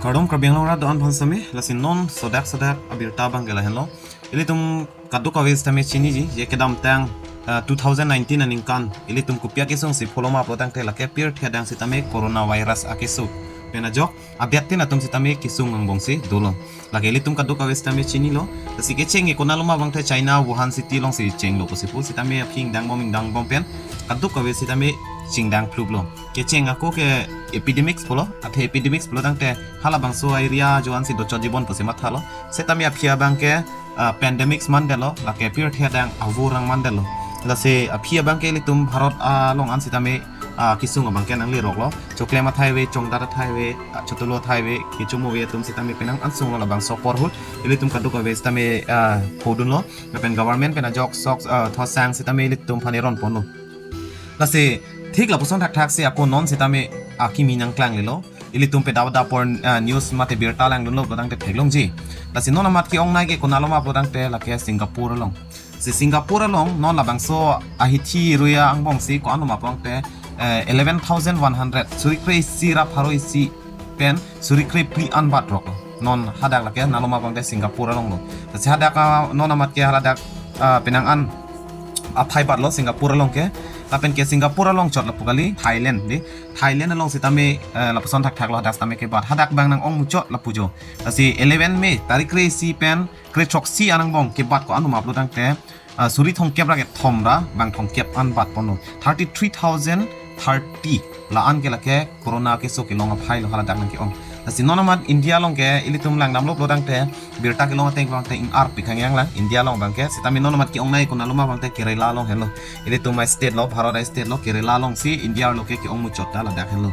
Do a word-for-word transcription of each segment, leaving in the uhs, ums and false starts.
Kardom Karbi Anglong arat do-an aphan sitame, lasi non sodak sodak abirta abangke lahenlo. Ilitum kadokave sitame chiniji, je kedamtang, ah, two thousand nineteen aningkan, ilitum kopi akesung si pholoma pulotangte lake pirthe adang sitame coronavirus akesung pen ajok, abiat tin atum sitame kesung angbong si dolo. Lake ilitum kadokave sitame chinilo. Lasi kecheng ke konat loma abangte China Wuhan city alongsi chenglo pusi pu, sitame aphi ingdangbom ingdangbom pen kadokave sitame chingdang phluplo. Kecheng ako ke epidemics pulo, athe epidemics pulotangte halabangso area jo-an si dochot jibon pusi mathalo. Sitame aphi abangke, ah, pandemics mandetlo, lake pirthe adang avur ang mandetlo. Lasi aphi abangke ilitum Bharat along an sitame, ah, kesung abangke nangleroklo. Choklem athai ave, chongdat athai ave, ah, chotolo athai ave, kechomo ave atum sitame penang ansunglo labangso apor ahut. Ilitum kadokave sitame, ah, phodunlo. Lapen government pen ajok sok, ah, thosang sitame ilitum aphan eron ponlo. Lasi thik lapuson thakthak si ako non sitame akimi nangklanglelo. Ilitum pedap dap apor, ah, news mate birta langdunlo pulotangte theklongji. Lasi non amat ke-ongnei ke konat loma pulotangte lake Singapore along. Si Singapore along non labangso ahithi ruya angbong si ko-an loma pulotangte, eh, eleven thousand one hundred, suri kre isi ra pharo isi pen suri kre phli an bat rok. Non hadak lake nat loma abangte Singapore alonglo. Lasi hadak, ah, non amat ke hadak, ah, penang an aphai batlo Singapore along ke. Lapen ke Singapore along chot lapu kali Thailand dei. Thailand along sitame, eh, lapuson thakthaklo hadak sitame kebat. Hadak abang nang-ong muchot lapu jo. Lasi eleven May, tarik kre isi pen kre throksi an angbong kebat ko-an loma pulotangte, ah, suri thomkep ra kethom ra bang thomkep an bat ponlo. Thirty three thousand thirty la-an ke lake corona keso kelong aphailo haladak nangke-ong. Lasi non amat India along ke ilitum langdamlo pulotangte birta kelong ateng pulotangte ingarpi khangyang lang India along abangke. Sitame non amat ke-ongnei konat loma abangte Kerala along henlo. Ilitum a-state lo, Bharat a-state lo, Kerala along si India arlo ke ke-ong muchot ta ladak henlo.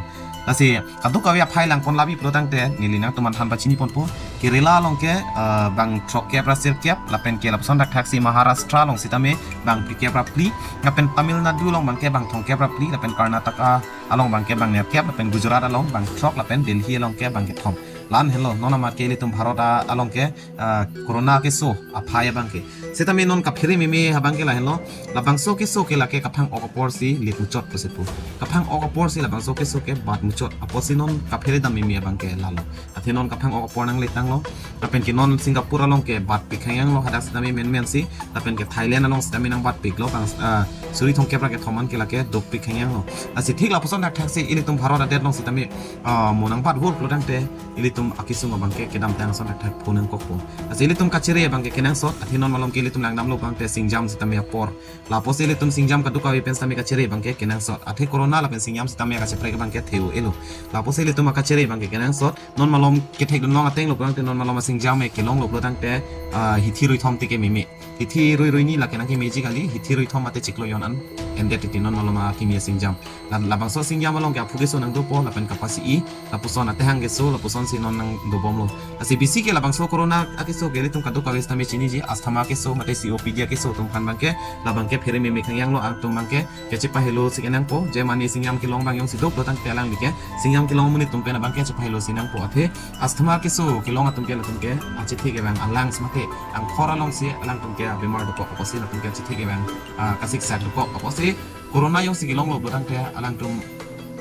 Lasi kadokave aphai langpon labi pulotangte neli nangtum aphan pachini ponpo. Kerala along ke, ah, bang throkkep ra sirkep, lapen ke lapuson thakthak si Maharashtra along sitame bang phrikep ra phli, lapen Tamil Nadu along abangke bang thomkep ra phli, lapen Karnataka along abangke bang nerkep, lapen Gujarat along bang throk, lapen Delhi along ke bang kethom. La-an henlo, non amat ke ilitum Bharat a-, along ke, ah, corona keso aphai abangke. Sitame non kaphere meme abangke lahenlo, labangso keso ke lake kaphang-ok apor si lit muchot pusi pu. Kaphang-ok apor si labangso keso ke bat muchot apotsi non kaphere dam meme abangke lalo. Athe non kaphang-ok apor nanglit tanglo. Lapen ke non Singapore along ke batpik khangyanglo hadak sitame menmen si. Lapen ke Thailand along sitame nangbatpiklo bang, ah, suri thomkep ra kethom an ke lake dopik khangyanglo. Lasi thik lapuson thakthak si ilitum Bharat adet along sitame, ah, mo nangbatvur pulotangte ilitum akesung abangke kedamtang ason thakthak phu nangkokpo. Lasi ilitum kachere abangke kenangsot, athe non malom ke ilitum langdamlo abangte singjam sitame apor. Lapusi ilitum singjam kadokave pen sitame kachere abangke kenangsot. Athe corona lapen singjam sitame kacheprek abangke theu elo. Lapusi ilitum akachere abangke kenangsot. Non malom kethekdun long atenglo pulotangte non malom asingjam ke kelonglo pulotangte, ah, hithi ruithom tike meme. Hithi rui ruini lake nangkemeji kali, hithi ruithom mate chiklo jon an endet titi non malom akimi asingjam. La-, labangso asingjam along ke aphu keso nangdopo, lapen kapasi-i, lapuson atehang keso, lapuson si non nangdobomlo. Lasi bisi ke labangso corona akeso ke ilitum kadokave sitame chiniji, asthma keso, mate C O P D akeso atum aphan abangke, labangke phere meme khangyanglo atum abangke, kachepahelo si kenangpo, je mane singjam kelong abang jongsi doplo tangte alangli ke, singjam kelong amonit atum pen abangke chepahelo si nangpo athe, asthma keso kelong atum ke latum ke, achethe ke abang a-lungs mate, angkhor along si alangtum ke bemar dokok apotsi latum ke achethe ke abang, ah, kasiksak dokok apotsi, corona jongsi kelonglo pulotangte alangtum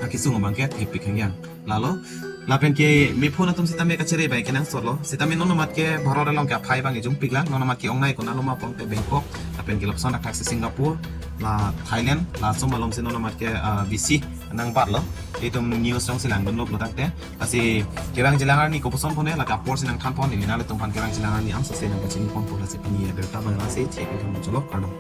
akesung abangke thepik khangyang. Lalo, lapen ke mephun atum sitame kachere abang kenangsotlo. Sitame non amat ke Bharat along ke aphai abang ejungpik lang. Non amat ke-ongnei konat loma pulotangte Bangkok, lapen ke lapuson thakthak si Singapore, la Thailand, laso malom si non amat ke, ah, bisi nangbatlo. Itum news jongsi langdunlo pulotangte. Lasi kevangjilang arni kopuson pone, lake apor si nangthanpon, neli nanglitum aphan kevangjilang arni amso si nangpachini ponpo, lasi pini abirta abang lasi chek nangthanpon cholo, kardom.